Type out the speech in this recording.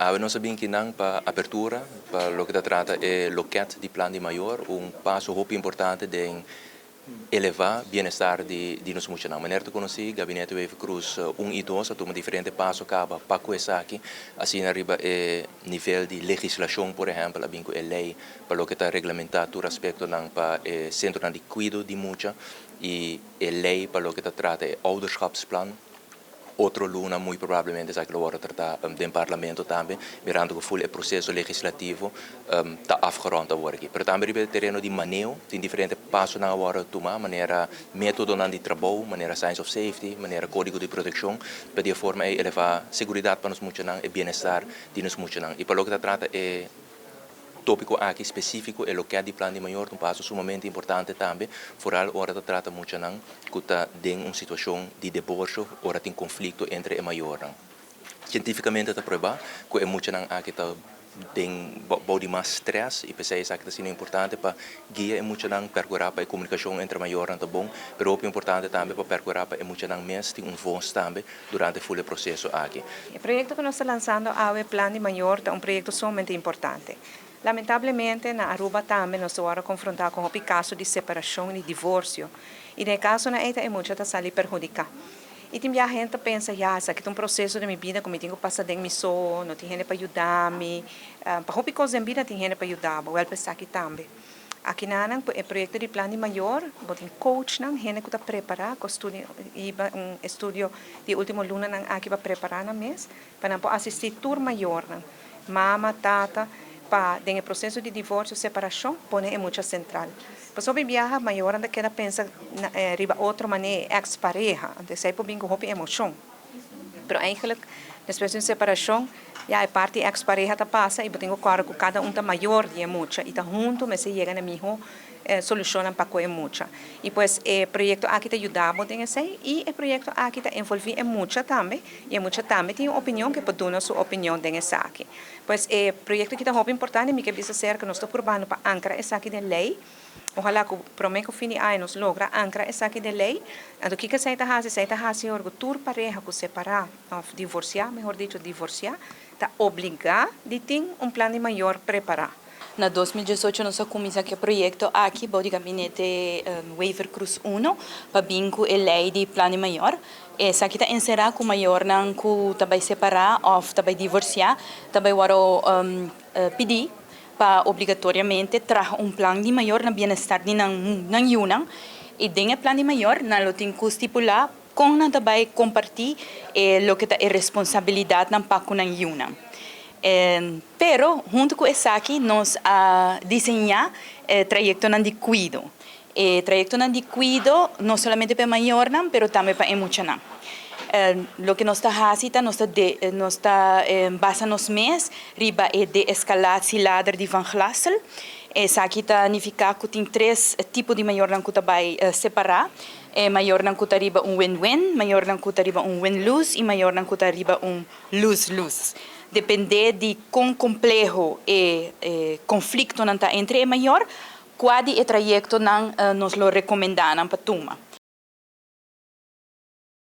Awe nos a bin kinan pa apertura pa loke ta trata e loket di plan di mayor, un paso hopi importante den eleva bienestar di nos muchanan. Manera ta conoci, Gabinete Wever-Croes 1 y 2 a tuma diferente paso caba pa cu esaki, asina riba e nivel di legislacion. Por ehempel, a bin cu e ley pa loke ta reglamenta tur aspectonan pa e centronan di cuido di mucha y e ley pa loke ta trata e ouderschapsplan. Otro luna muy probablemente esaki lo wordo trata den Parlamento tambe, mirando cu full e proceso legislativo ta afgerond awor aki. Pero tambe riba e tereno di maneho tin diferente pasonan a wordo tuma, manera metodonan di trabou, manera Signs of Safety, manera codigo di proteccion, pa di e forma ey eleva seguridad pa nos muchanan, e bienestar di nos muchanan. Y pa loke ta trata e topico aki specifico, e loket di plan di mayor, un paso sumamente importante tambe, vooral ora ta trata muchanan cu ta den un situacion di divorcio, ora tin conflicto entre e mayornan. Cientificamente ta prueba cu e muchanan aki ta den bou di mas stress y p'esey esaki ta asina importante pa guia e muchanan, percura pa e comunicacion entre mayornan ta bon, pero hopi importante tambe pa percura pa e muchanan mes tin un voz tambe durante full e proceso aki. E proyecto cu nos ta lanzando awe, Plan di Mayor, ta un proyecto sumamente importante. Lamentablemente, na Aruba tambe nos ta awor confronta cu hopi caso di separacion y divorcio. Y den casonan ey e mucha ta sali perhudica. Y tin biaha hende ta pensa, "Ja, esaki ta un proceso di mi bida, cu mi tin cu pasa den mi so, no tin hende pa yuda mi." Pa hopi cos den bida tin hende pa yuda, wel, pa esaki tambe. Aki nan, e proyecto di Plan di Mayor, bo tin coach nan, hende cu ta prepara, cu studio, un estudio di ultimo lunanan aki pa prepara nan mes, pa nan por asisti tur mayor nan, mama, tata, pa den proceso di divorcio, separacion, pone e mucha central. Pasobra biaha mayor anda keda pensa riba otro manera, ex pareha, anto esey por bin cu hopi emocion. Pero eigenlijk, despues di un separacion, ja, e parti ex pareha ta pasa y bo tin cu cada un ta mayor di mucha y ta hunto, mester yega na miho solucion pa cu mucha. Y pues e proyecto aki ta yuda den esey y e proyecto aki ta envolvi e mucha tambe y e mucha tambe tin un opinion, cu por duna su opinion den esaki. Pues e proyecto aki ta hopi importante, mi kier bisa ser cu nos ta probando pa ancra esaki den ley. Ojalá cu prome cu fin di aña nos logra ancra esaki den ley. Anto kico esey ta hasi? Esey ta hasi cu tur pareha cu separa of divorcia, mihor dicho, divorcia, ta obliga di tin un plan di mayor prepara. Na 2018 nos a cuminsa cu e proyecto aki, di gabinete Wever-Croes 1, pa bin cu e ley di plan di mayor. Esaki ta encera cu mayornan cu ta bay separa of ta bay divorcia, ta bay wordo pidi pa obligatoriamente traha un plan di mayor na bienestar di nan yiunan. Y den e plan di mayor, nan lo tin cu stipula con nan ta bay comparti loke ta e responsabilidad nan pa cu nan yiunan. Pero, hunto cu esaki, nos a diseña trayectonan di cuido. Trayectonan di cuido no solamente pa mayornan, pero tambe pa muchanan. Loke nos ta haci, nos ta basa nos mes riba e de-escalatieladder di Van Glassel. Esaki ta significa cu tin tres tipo di mayornan cu ta bay separa. Mayornan cu ta riba un win-win, mayornan cu ta riba un win-lose y mayornan cu ta riba un lose-lose. Depende di con compleho e conflictonan ta entre e mayor, cual di e trayectonan nos lo recomenda nan pa tuma.